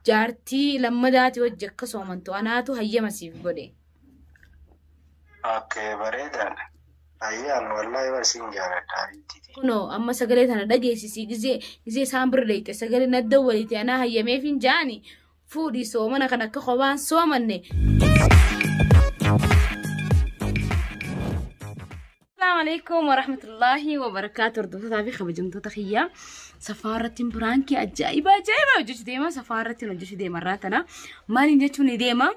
Jaartii lammadaati wajji akka soomantu anaatu hayyama siif godhe. Okay, bareedaadha. Ayyaan wallaahi barsiin jaaladha habiibtiiti. Kunoo amma sagalee tana dhageessisii gizee gizee isaan bira deeyte sagalee na dawwalite anaa hayyameef hin jaani fuudhii soomana kan akka kophaan soomanne. Assalamu alaikum warahmatullahi wabarakatuh. Hordoftoota fi kabajamtoota kiyya. Safaa irratti piraankii ajaa'iba ajaa'iba hojjechuu deema. Safaa irratti hojjechuu deema irraa tana. Maaliin jechuun ni deema?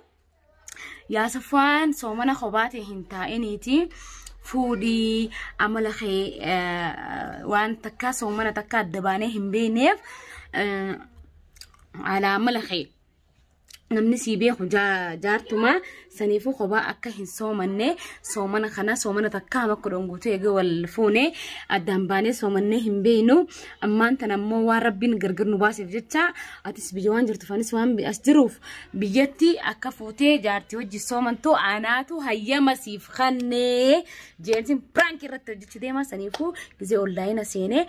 Yaa Safwaan soomana kophaa ta'e hin taa'iniiti. Fuudhii amala kee waan takka soomana takka adda baanee hin beekneef alaa amala kee namni sii beeku jaartuma saniifuu kophaa akka hin soomanne soomana kana soomana takka hama kudhan guutuu eega wal fuune addaan baanee soomannee hin beeknu ammaan tana ammoo waan rabbiin gargar nu baaseef jecha atis biyya waan jirtuuf anis waan as jiruuf biyyatti akka fuutee jaartii hojii soomantu anaatu hayyama siif kannee jeensin piraank irratti hojjechuu deema saniifuu gizee onlaayina seenee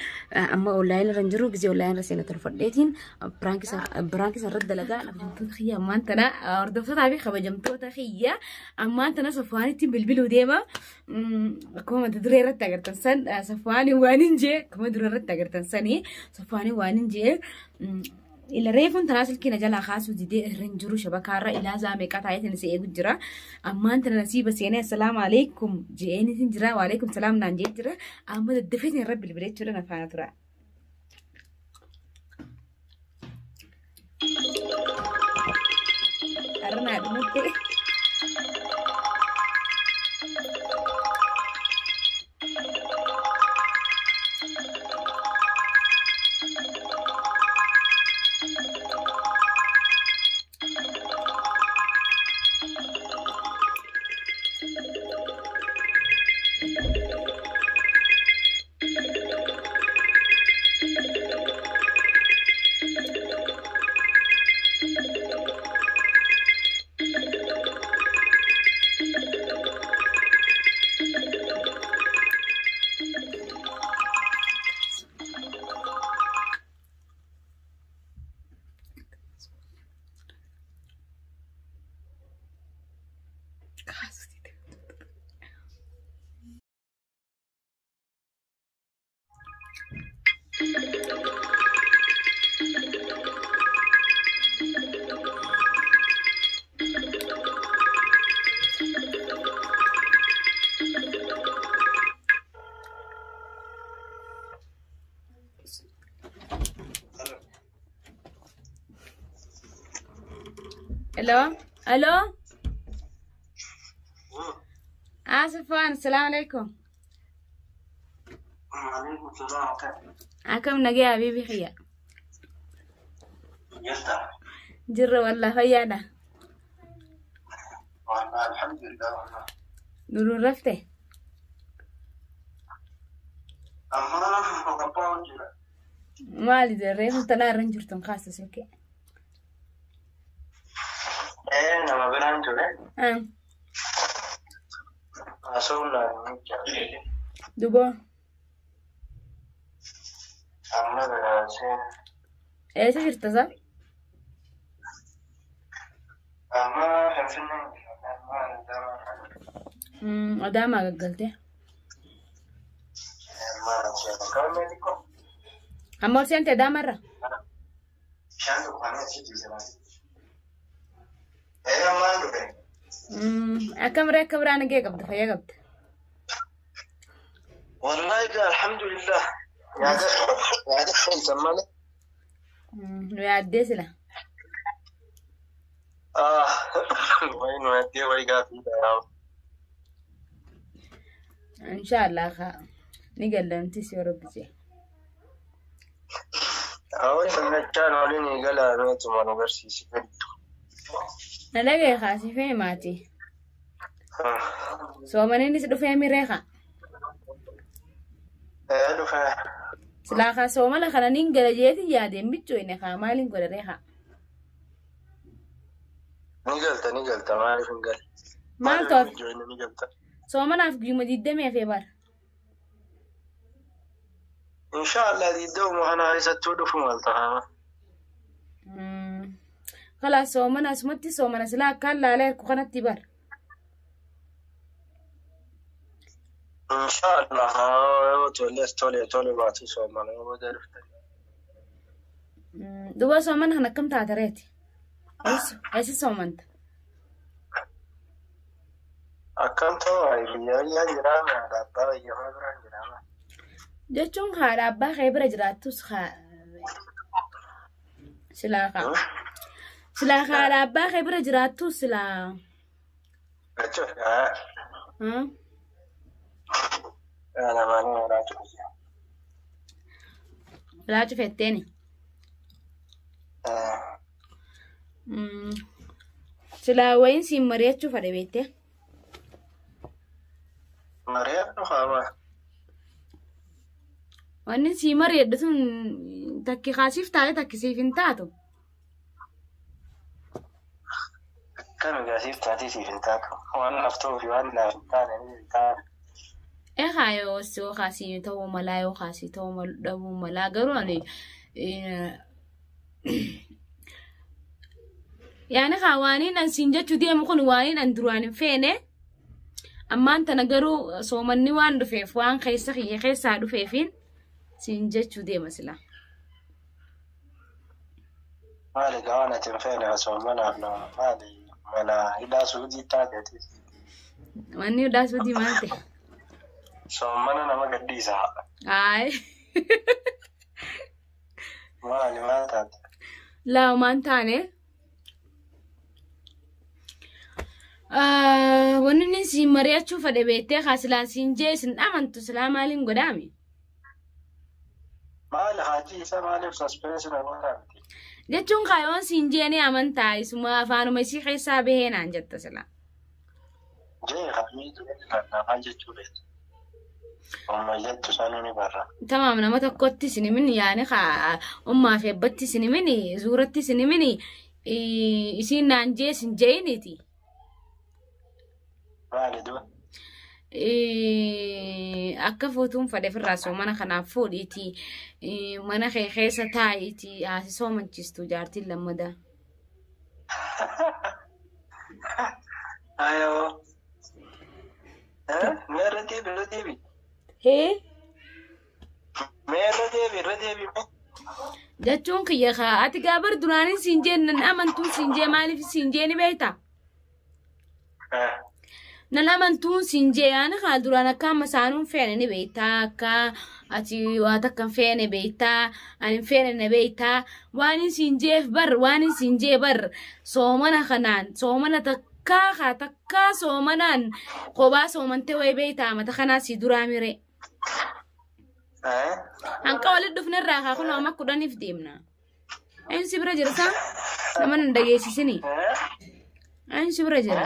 amma onlaayina irra hin jiru gizee onlaayina irra seenee tolfadheetiin piraank isa irratti dalagaa kabajamtoota kiyya ammaan tana hordoftootaa fi kabajamtoota kiyya ammaan tana Safwaanitti bilbiluu deema. Akkuma mata duree irratti agartan san Safwaanii waan hin jee akkuma dura irratti agartan sanii Safwaanii waan hin jee ila reefuun tanaa silkii na jalaa kaasuu didee irra hin jiru shabakaarra ilaa zaa meeqaa taa'eetiin si eegu jira. Ammaan tana nasiiba seenee assalaamu alaikum je'een jira waalaikum salaam naan jee jira amma daddafeetiin irra bilbilee jechuudha na faana tura. Har'a naa dhumatte. Hello? Hello? Asifaan, assalamu alaikum. Waalaikum salaam. Akkam nagaya habibi kiyya? Jirta. Jirra wallah fayyaadha. Wallah alhamdulillah wallah. Nuruun rafte? Amma qophaa'u jira. Maali reefu tanaa irra hin jirtu kaasa silkee. Nama biraan ture. Haasa'uun naan jaalladhe. Duboo. Amma garaasee. Eessa jirta sa? Amma Finfinnee jira. Amma Adaamaa. Adaamaa gaggalte. Amma seera. Xiqqoo. Amma ol seente Adaamarra? Bishaan dukkaanii achi jira. Ammaan dhufe. Akkam ree akka biraa nagee qabda fayyaa qabda. Wallahi alhamdulillah. Yaada yaada feeltan malee. Nu yaaddee sila. Ah, wayi nu yaaddee wayi gaafiidha yaa. Inshaallah kaa ni gallamtis yoo rabbi jee. Awwa sannachaan waliin eegala meetuma nu garsiisi fedhu. Na dhagaye kaasifee maatii. Soomaniinis dhufee miree kaa. Ee dhufee. Silaa kaa soomana kana nin gala jeeti yaadeen bichooyne kaa maaliin godharee kaa. Ni galta ni galta maaliif hin galle? Maal to'af? Ni galta. Soomanaaf guyyuma diddamii hafee bara. Inshaallah diddamuma kana eessattuu dhufu malta. Kalaas soomana asumatti soomana silaa akkaan laalee harku kanatti bar. Inshaallah yoo toles tole tole baatu soomana yoo booda dhufte. Duba soomana kan akkam taata reeti? Eessi soomanta? Akkam ta'u biyya biyyaa jiraama haadha abbaa biyya faa biraan jiraama. Jechuun haadha abbaa kee bira jiraattus silaa haa. Silaa haadha abbaa kee bira jiraattus silaa. Jechuudha. Lamaanii walaa cufa. Walaa cufetteeni. Silaa wayiin siin mari'achuu fadhe beektee. Mari'adhu haama. Wanni sii mari'adhu sun takki kaasiif taate takki siif hin taatu. Akkami gaasiif taatee siif hin taatu. Waan naaf ta'uu fi waan naaf hin taane ni hin taane. Egaa yoo yoo kaasii ta'uu malaa yoo kaasii ta'uu malu dhabuu malaa garuu ani yaani kaa waaniin an siin jechuu deemu kun waaniin an duraan hin feene ammaan tana garuu soomanni waan dhufeef waan keessa kiyya keessaa dhufeefin siin jechuu deema sila. Maali gaa waan ati hin feene soomanaaf nama maali mana hidhaa suudii taate. Wanni hidhaa suudii maal ta'e? Soomana nama gadhiisa. Ayi. Maali maal taate? Laa maan taane. Wanni inni siin mari'achuu fedhe beektee haa silaa siin jee isin amantu silaa maaliin godhaame? Maali haji isa maaliif suspense na godhaamti? Jechuun kaayoon siin jee ni amantaa isuma afaanuma isii keessaa bahee naan jetta silaa. Jee haamii duratti maal jechuu beektu? Amma jettu sanuu ni barra. Tamaam nama tokkotti isin himin yaani haa ummaa fi abbatti isin himin zuuratti isin himin isiin naan jee isin jeeyiniiti. Maali du'a? Akka fuutuun fedhe ofirraa soomana kanaaf fuudhiiti mana kee keessa taa'iiti haasi soomanchiistu jaartiin lammadaa. Ayoo. Mee irra deebi irra deebi. Hee? Mee irra deebi irra deebi. Jechuun kiyya kaa ati gaabar duraanin siin jee nan amantuun siin jee maaliif siin jee ni beektaa? Nan amantuun siin jee yaani kaa duraan akka amma isaanuun feene ni beektaa akka ati waa takka hin feene beektaa ani hin feene na beektaa waan siin jeef bar waan siin jee bar soomana kanaan soomana takkaa haa takkaa soomanaan kophaa soomantee wayi beektaa mata kanaa sii duraa miree. Hanqa walitti dhufnerraa haa kunoo amma 10f deemna. Eenyu si bira jira saa? Nama nan dhageessisini. Eenyu si bira jira?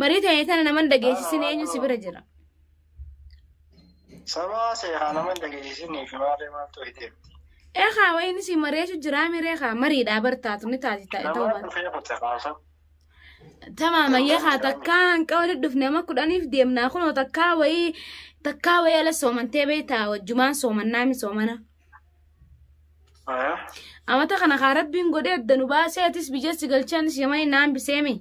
Marii ta'e tana nama hin dhageessisin eenyu si bira jira? Sabaa seeraa nama hin dhageessisinii fi maalee maaltu hidheemti? Eegaa wayiin si mareechu jiraa miree haa mariidhaa bartaatu ni taati ta'e ta'uu Nama baata. dhufee kute kaasa. Tamaam ayyee haa takkaa hanqa walitti dhufne amma 10f deemnaa kunoo takkaa wayii ala soomantee beektaa wajjumaan soomannaa mi soomana. Amata kana haa rabbiin godhee adda nu baasee atis biyya si galchaanis yamanii naan biseemi.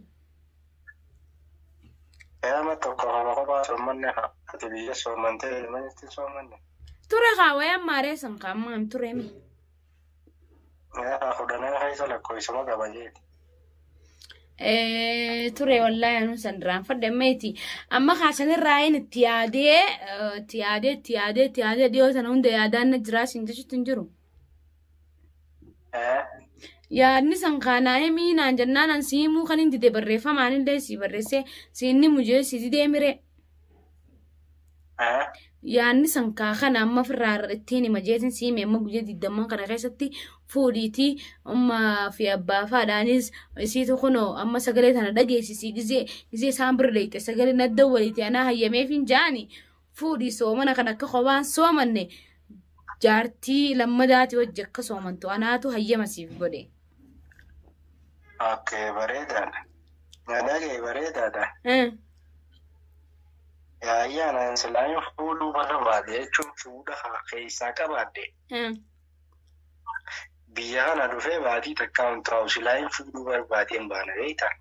Nama tokko kana kophaa soomanne haa ati biyya soomantee manitti soomanne. Ture haa wayaan maaree san kaa ammaa hin tureemi. Haa kudhanaa keessa lakkoofsuma qaba jeeti. Ture wallaahi anuun san duraan fadhe meeti. Amma kaasanirraa inni itti yaadee itti yaadee itti yaadee itti yaadee dhiyoo sana hunda yaadaan na jiraa siin jechuutti hin jiru. Yaadni san kaanaa himii naan jennaan an si himuu kan hin dide barreeffamaan illee si barreessee si inni mujee si didee miree. Yaadni san kaa kana amma ofirraa ittiin hima jeetiin si hime amma guyyaa 20 kana keessatti fuudhiitii ummaa fi abbaa faadhaanis isiitu kunoo amma sagalee tana dhageessisii gizee gizee isaan bira deeyte sagalee nadda waliiti anaa hayyameef hin jaani fuudhii soomana kan akka kophaan soomanne jaartii lammadaati wajji akka soomantu anaatu hayyama siif godhe. Okay bareedaadha. Dhagee bareedaadha. Yaayyaan an silaayin fuudhuu barbaade jechuun fuudha haa keessaa qabaadde. Biyya kana dhufee baatii takka hin taa'u silaa fuudhuu barbaadeen baana beektaa?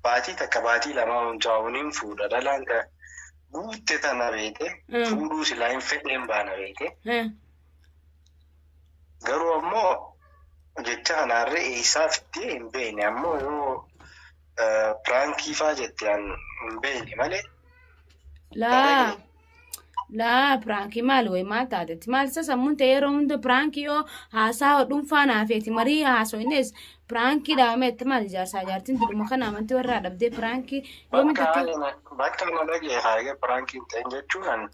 Baatii takka baatii lamaa hin taa'u niin fuudha dhalaan ka guutte tana beekte fuudhuu silaa hin fedheen baana beekte. Garuu ammoo jecha kanaarree eessaa fiddee hin beekne ammoo yoo piraankii faa jette hin beekne malee. Laa laa piraankii maal wayi maal taatetti maal isa sammuun ta'e yeroo hunda piraankii yoo haasaa dhuunfaa naafeeti marii haasoinnes piraankii dhaabameetti maal ijaarsaa jaartiin duruma kana amantii warraa dhabdee piraankii yoomi takka. Bakka na dhagee haayee piraankii hin ta'in jechuun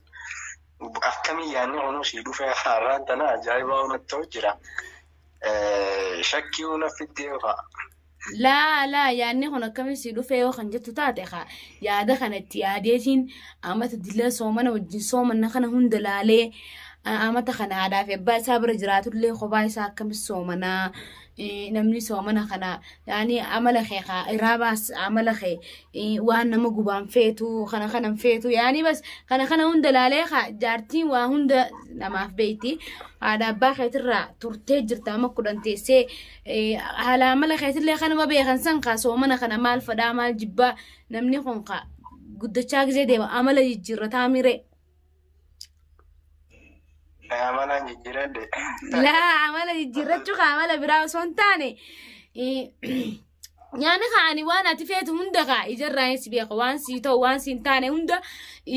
akkamii yaadni kunuu sii dhufee haaraan tana ajaa'ibaa hunatti ta'u jira. Shakkii huna fiddee fa'a. Laa laa yaadni kun akkamiin si dhufee yoo kan jettu taate haa yaada kana itti yaadeetiin amata dila soomana wajjin soomanna kana hunda laalee amata kana haadhaa fi abbaa isaa bira jiraatullee kophaa isaa akkamiin soomanaa namni soomana kana yaani amala kee haa irraa baas amala kee waan nama gubaan feetu kana kanan feetu yaani bas kana kana hunda laalee haa jaartiin waa hunda namaaf beeyti haadha abbaa keetirraa turtee jirta amma 10 teessee haala amala keetillee kanuma beekan san kaa soomana kana maal fadhaa maal jibbaa namni kun kaa guddachaa gisee deema amala jijjiirrataa miree. Amalaan jijjiiradhe. Laa amala jijjiirrachuu kaa amala biraa osoo hin taane nyaanni kaani waan ati feetu hunda kaa ijarraan si beeka waan sii ta'u waan si hin taane hunda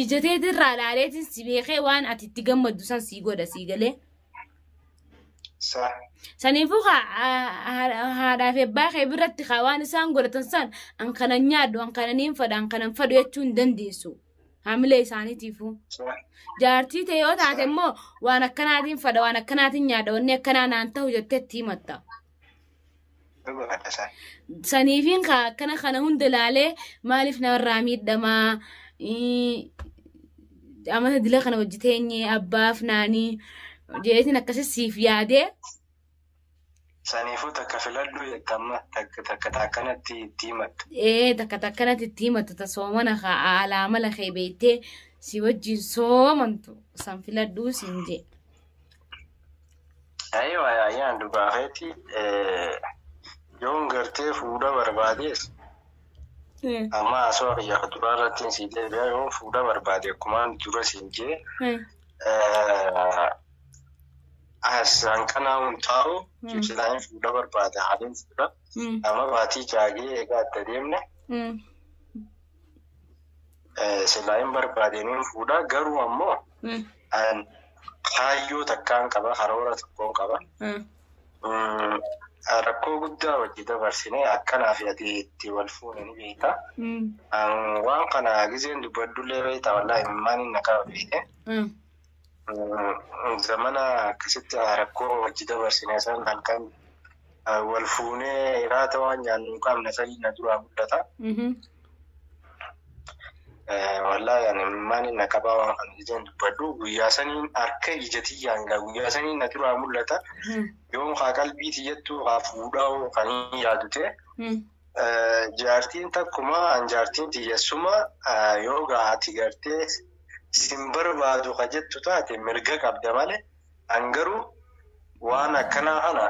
ijateetirraa laaleetiin si beekee waan ati itti gammaddu san sii godha sii galee. Saniifuu kaa haadhaa fi abbaa kee biratti kaa waan isaan godhatan san an kanan nyaadhu an kanan hin fadha an kanan fadhu jechuu hin dandeessu. Haamilee isaaniitiifuu. Jaartii ta'e yoo taate immoo waan akkanaatiin fadha waan akkanaatiin nyaadha wanni akkanaa naan ta'u jettee itti himatta. Saniifiin kaa akkana kana hunda laalee maaliif namarraa miidhamaa amata dila kana hojjeteenye abbaaf naanii jeetiin akkasii siif yaadee. Saniifuu takka filadhu jettamma takka takkanatti itti himattu. Takka takkanatti itti himattu ta soomana haa haala amala kee beektee si wajjin soomantu san filadhuu siin jee. Ayiwa ayyaan dhugaa keeti yoon gartee fuudha barbaadees amma haasawaa kiyya duraa irratti sii deebi'a yoon fuudha barbaade akkumaan dura siin jee as kanaa hin taa'u silaa fuudha barbaade haaliin fuudha amma baatii jaagee egaa adda deemne silaa hin barbaadeen fuudha garuu ammoo kaayyoo takkaan qaba karoora tokkoon qaba. Rakkoo guddaa wajji dabarsine akkanaa fi ati itti wal fuune ni beekta. Waan kana giseen dubbadhullee beekta wallaahi imimmaan na qaba beekte. Zamana akkasitti rakkoo wajji dabarsine san halkan wal fuunee raata waan nyaannu hin qabne sanii na duraa mul'ata. Wallaahi ani imimmaan na qabaa waan kana giseen dubbadhu guyyaa saniin harka ija tiyyaan gaa guyyaa saniin na duraa mul'ata. Yoom haa qalbii tiyyattuu haa fuudhaa kan hin yaadu ta'e. Jaartiin takkuma an jaartiin tiyyessuma yoo ati gartee sin barbaadu ka jettu taate mirga qabda malee an garuu waan akkanaa kana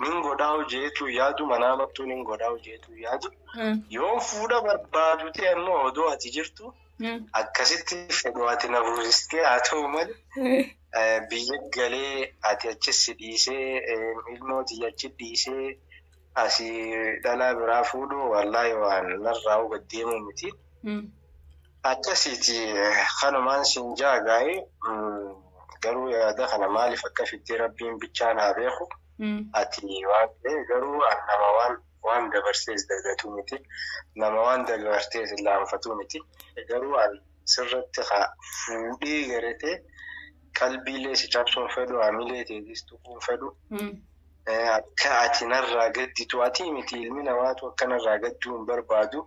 nin godhaa hojjetu yaadu manaa mattuu nin godhaa hojjetu yaadu yoo fuudha barbaadu ta'e immoo odoo ati jirtu akkasitti fedhu ati na fuusistee haa ta'u malee biyya galee ati achis si dhiisee ilmoo tiyya achi dhiisee asii dhalaa biraa fuudhu wallaahi waan narraa gad deemu miti. Akkasiiti kanumaan siin jaagaa'ee garuu yaada kana maaliif akka fiddee rabbiin bichaan haa beeku ati waan ta'e garuu nama waan dabarsees dagatuu miti nama waan dabarsees laanfatuu miti garuu sirratti haa fuudhee garatee qalbiilee si cabsuun fedhu hamilee teetis tuquun fedhu akka ati narraa gadditu ati miti ilmi namaatu akka narraa gadduu hin barbaadu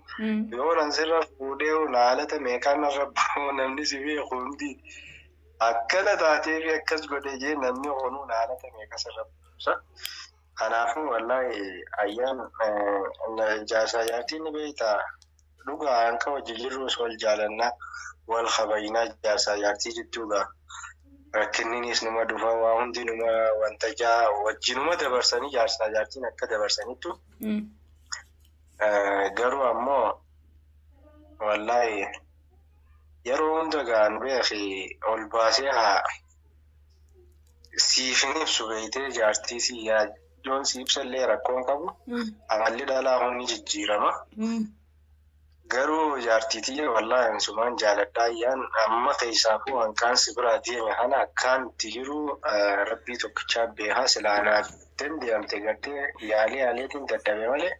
yoo nan sirra fuudhee naalata meeqaan narra bu'u namni si beeku hundi akkana taatee fi akkas godhee jee namni honuu naalata meeqa sirra buusa. Kanaafuu wallaahi ayyaan jaarsaa jaartiin ni beektaa dhugaa hanqa hojii jirrus wal jaalannaa wal kabaynaa jaarsaa jaartii jechuudha. Rakkinninis numa dhufa, waa hundi numa wanta jaa wajjinuma dabarsanii jaarsaa jaartiin akka dabarsanittu. Garuu ammoo wallaahi yeroo hunda gaan beeki ol baasee haa siif hin ibsu beeytee jaartii si yoon si ibsallee rakkoon qabu amalli dhalaa hundi jijjiirama. Garuu jaartii tiyya wallaahi ansumaan jaaladhaa ayyaan amma keessaafuu hanqaan si biraa deeme kana akkaan itti jiru rabbii tokkichaa beekaa silaa naaf dandeeyamte gartee yaalii yaaleetiin dadhabe malee.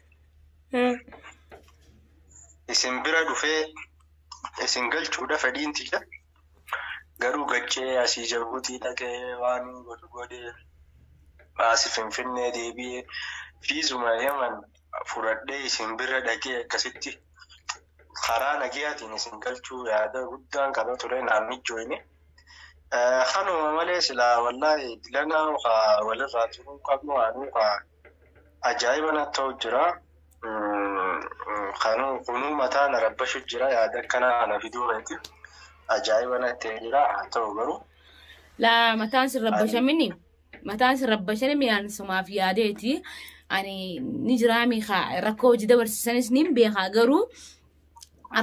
Isin bira dhufee isin galchuudha fedhiin tiyya. Garuu gachee asii Jabuutii dhaqee waan godhu godhee asii Finfinnee deebi'ee fiizuma Yaman fudhadhee isin bira dhaqee akkasitti karaa nagayaatiin isin galchuu yaada guddaan qaba ture naan mijjooyne. Kanuma malee silaa wallaahi dilanaa haa walirraa turuu qabnu waanuu haa ajaa'iba natti ta'u jira. Kunuu mataa na rabbashu jira yaada akkanaa kana fiduu keeti. Ajaa'iba natti ta'e jira haa ta'u garuu. Laa mataan si rabbashamini. Mataan si rabbashani mi'aan sumaaf yaadeeti. Ani ni jiraami haa rakkoo hojii dabarsiisanis ni beekaa garuu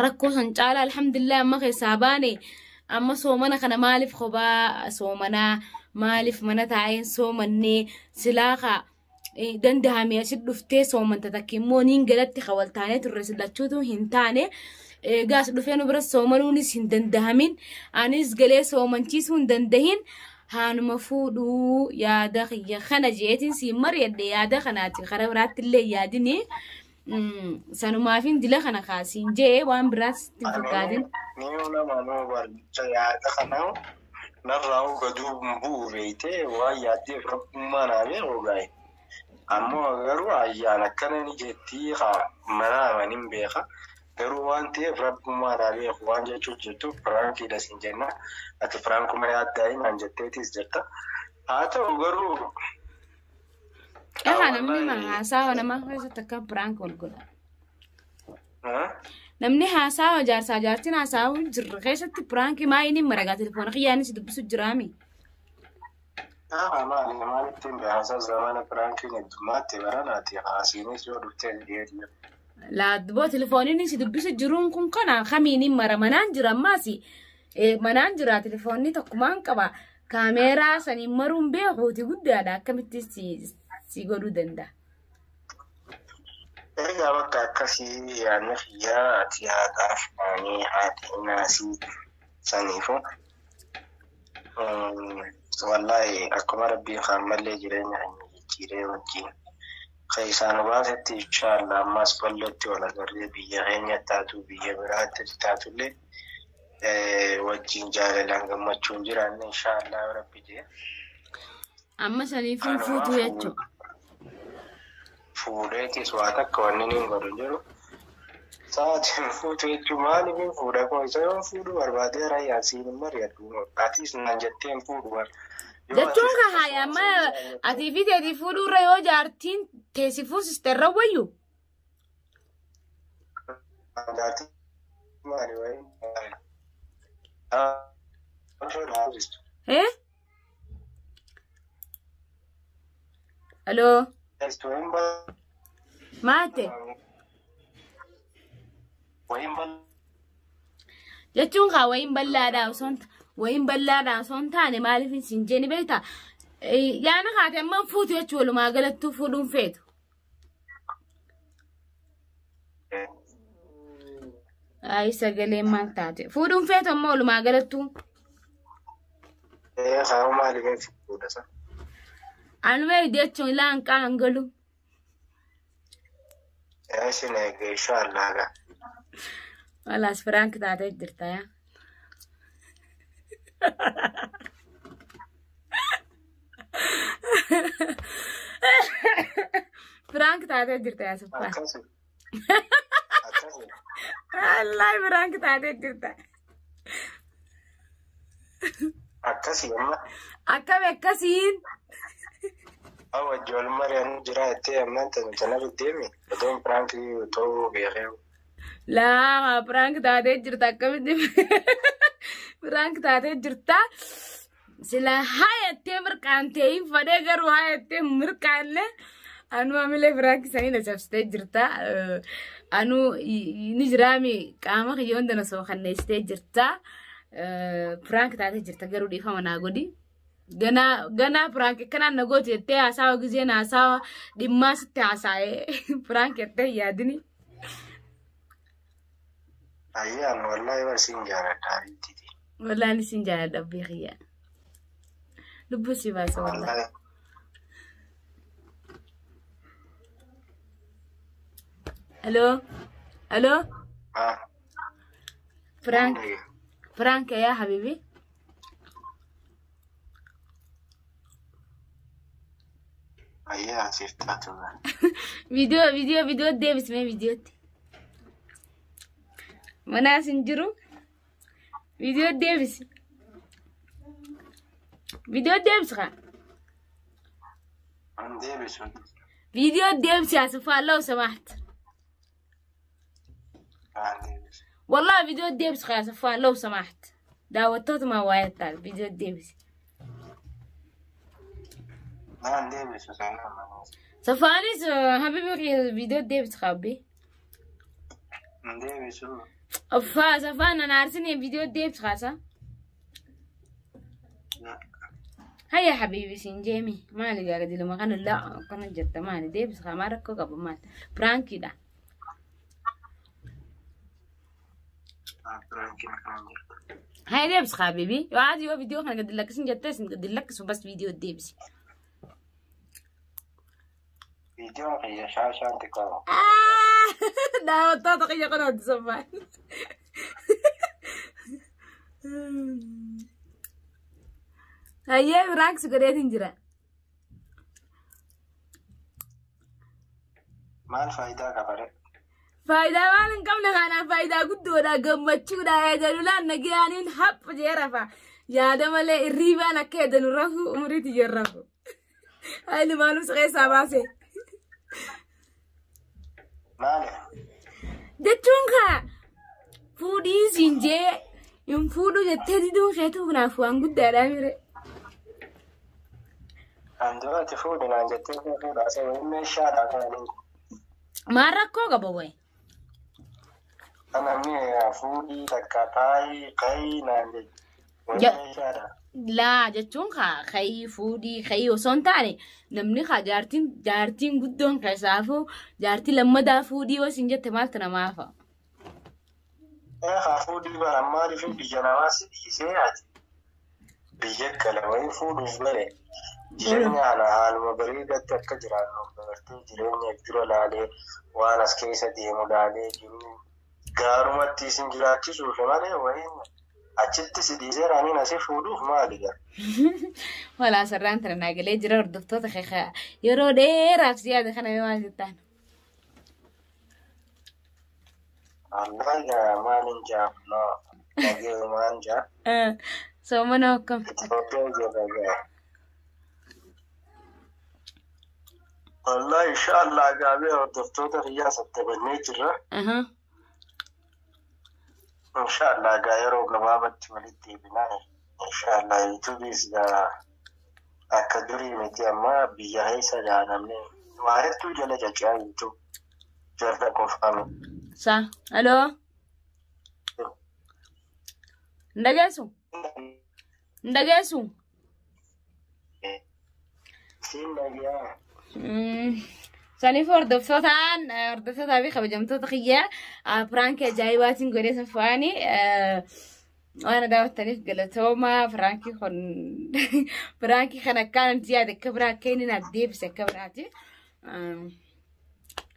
rakkoo san caala alhamdulillah amma keessaa baane amma soomana kana maaliif kophaa soomanaa maaliif mana taa'een soomannee silaa haa danda'ame asit dhuftee soomanta takka immoo niin galatti wal taanee turre silachuutu hin taane gaas dhufee nu bira soomanuunis hin danda'amin anis galee soomanchiisuu hin dandahin haanuma fuudhuu yaada kiyya kana jeetiin siin mari'adhe yaada kanaati karaa biraatti illee yaadini sanumaafin dila kana kaasiin jee waan biraas hin fakkaatin. Ni nama nuu barbaachisa yaada kanaa narraa gaduu bu'u beeytee waan yaaddeef rabbummaa naa beeku gaa'e. Ammoo garuu ayyaan akkana ni jettii haa mana amanin beeka. Garuu waan ta'eef rabbummaa naa beeku waan jechuuf jirtu firaankiidha siin jenna. Ati firaankuma yaaddaa naan jetteetis jirta. Haa ta'u garuu. Egaa namni haasawa namaa keessatti akka piraank wal godha. Namni haasawa jaarsaa jaartiin haasawaa jirra keessatti piraankii maa inni maragaa telefoona kiyyaanis dubbisu jiraami. Maali maalittiin haasaa zamana piraankiin heddummaatti baranaati haasiinis yoo dhuftee dhiyeenya. Laadduboo telefooniin si dubbisu jiruun kun kana kamiin mara manaan jira ammaas manaan jira telefoonni tokkumaan qaba. Kaameeraa saniin maruun beekuuti guddaadha akkamitti si godhuu danda'a. Egaa bakka akkasii yaadni kiyyaa ati haadhaaf naanii haati naasii saniifu. Wallaahi akkuma rabbiin kaan jireenya keenya jijjiiree wajjin keessaa nu baasetti inshaallah ammas bal'ootti wal agarree biyya keenya taatu biyya biraatti taatullee wajjin jaalalaan gammachuun jiraanne inshaallah rabbi jee. Amma saniifuu fuutuu jechuudha. Fuudheetis waa takka wanni inni godhu jiru. Sa'aatiin fuutuu jechuun maaliif fuudha koo isa yoo fuudhu barbaadee raayyaa siin hin mari'adhu. Atis naan jettee hin fuudhu bara. Jechuun kan haaya amma atii fi teetii fuudhuurra yoo jaartiin teessi fuusiste irra wayyu. Jaartiin maali wayii? Eh? Aloo. Maate. Jechuun kaa wayiin bal'aadhaa osoo wayiin bal'aadhaa osoo hin taane maaliif hin jeeni beektaa? Yaana kaate amma fuutu jechuun walumaa galattuu fuudhuun feetu. Ayi sagaleen maal taate? Fuudhuun feetu amma walumaa galattuu. Haa maaliif fuudha sa? Anuma jechuun ilaan qaan galu. Isin eegee inshaallah. Walaas firaank taatee jirta yaa. Firaank taatee jirta yaa subbaa. Akkasii. Akkasii. Wallaahi firaank taatee jirta. Akkasii amma. Akkami akkasiin. Wajji wal mari'annu jira jettee ammaan tana deemi otoon firaankii ta'uu beekee. Laa piraank taatee jirta akkamitti piraank taatee jirta. Sila hayattee mirqaantee hin fadhee garuu hayattee mirqaanne anuu amilee prank sanii na cabsitee jirta. Anuu ni jiraami qaama kiyya hunda na sookanneessitee jirta. Prank taatee jirta garuu dhiifama naa godhi. Ganaa ganaa prank akkanaan na goote jettee haasawa gizeen haasawa dhimmaa sitti haasa'ee prank jettee hin yaadini. Ayyaan wallaahi bar siin jaaladha habiibtiiti. Wallaahi sin jaaladha abbii kiyya. Lubbuu si baasa wallaahi. Wallaahi. Aloo aloo Ah. Prank prank yaa habibi. Ayyaan siif taatu. Viidiyoo viidiyoo viidiyoo deebismee viidiyootti. Manaas hin jiru. Viidiyoo deebisi. Viidiyoo deebisi kaa. An deebisu. Viidiyoo deebisi asufaa لو سمحت. An deebisu. والله فيديو ديبس يا صفوان لو سمحت داوتوت ما وايد فيديو ديبس An deebisu salaama. صفوانيس حبيبي فيديو ديبس خبي An deebisu. أفا صفوان أنا عارفين فيديو ديبس خاصة هيا حبيبي سنجيمي مالي قاعد لما كان لا كان جت مالي ديبس خا ما ركو قبل مال برانكي ده Prankiin akkana jirtu. هاي ديبس حبيبي وعادي هو فيديو احنا قد لك سنجت قد لك بس فيديو ديبس Viidiyoon kiyya shaashaan xiqqoo. آه داوتوت قيا قناة صفوان Hayyee prank si godheetin jira. Maal faayidaa qaba ree? Faayidaa maal hin qabne kanaaf faayidaa guddoodha gammachuudha eegalulaan nagayaaniin hapha jee rafa. Yaada malee irriibaan akka eedanu rafu umriitti jee rafu. Hayli maalum si keessaa baase. Maali? Jechuun kaa fuudhii siin jee hin fuudhu jettee diduun keetuu kanaaf waan guddaadha mire. An duratti fuudhi naan jettee fuudhaa isa meeshaadha kan inni. Maal rakkoo qaba wayi? Ana mi'a fuudhii takka taayii kayii naan jetti. Meeshaadha. Laa jechuun kaa kayii fuudhii kayii osoo hin taane namni kaa jaartiin jaartiin guddoon keessaafuu jaartii lammadaa fuudhii yoo isin jette maaltu namaaf hafa? Ee haa fuudhii bara maaliif biyya namaa si dhiisee ati biyya gala wayii fuudhuuf bare jireenya ana haaluma bareedaatti akka jiraannu bartee jireenya dura laalee waan as keessa deemu laalee jiru gaarumatti isin jiraachisuuf malee wayiin achitti si dhiisee raaniin asii fuudhuuf maali gara? Walaa sarraan tana naa galee jira hordoftoota keekaa yeroo dheeraaf si yaada kana yoo maal jettaan? Wallahi maalin jaa no dhageerumaan jaa. Soomana akkam? Itoophiyaa jirra gaa. Wallahi inshallah gaabee hordoftoota kiyyaa sattabannee jirra. Inshallah gaa yeroo gabaabatti walitti deebinaa. Inshallah yuutuubiis gaa akka durii miti amma biyya keessa gaa namni waa hedduu jala cacaa YouTube jala qofaa miti. Sa, aloo? Hin dhageessu? Hin dhageessu? Siin dhagaa. Saniif hordoftootaan hordoftootaa fi kabajamtoota kiyyaa prankii ajaa'ibaatiin godhee safaanii waan daawwattaniif galatooma prankii kun prankii kan akkaan nuti yaade akka biraa akka inni naaf deebise akka biraati.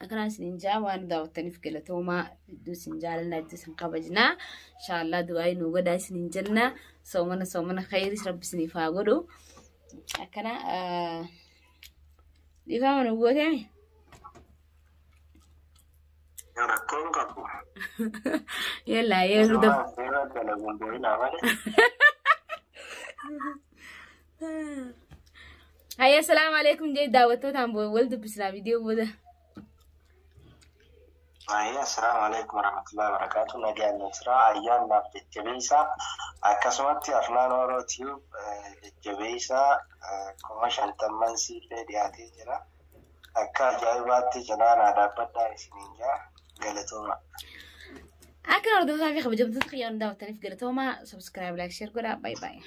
Akkanaa isin jaa waan daawwattaniif galatooma hedduu isin jaalanna hedduu isin kabajna. Inshaallah du'aa nu godhaa isin jenna. Soomana soomana khayris rabbi isiniif haa godhu. Akkana dhiifama nu gooteemi. Rakkoon qabu. Yalla yeroo daf. Seera dalaguun boo'inaa malee. Hayya salaamu alaikum jee daawwattootaan wal dubbisnaa viidiyoo booda. Baay'ee assalaamu alaikum warahmatullahi wabarakatuh. Nagaan jira ayyaannaaf jajjabeessaa akkasumatti Afnaan Oroo Tube jajjabeessaa 50,000 siillee dhiyaatee jira. Akka ajaa'ibaatti cinaa dhaabbadhaa isiniin jaa galatooma. Akka hordofaa fi kabajamtoota xiyyaara daawwattaniif galatooma. Subscribe, like, share godhaa. Bye bye.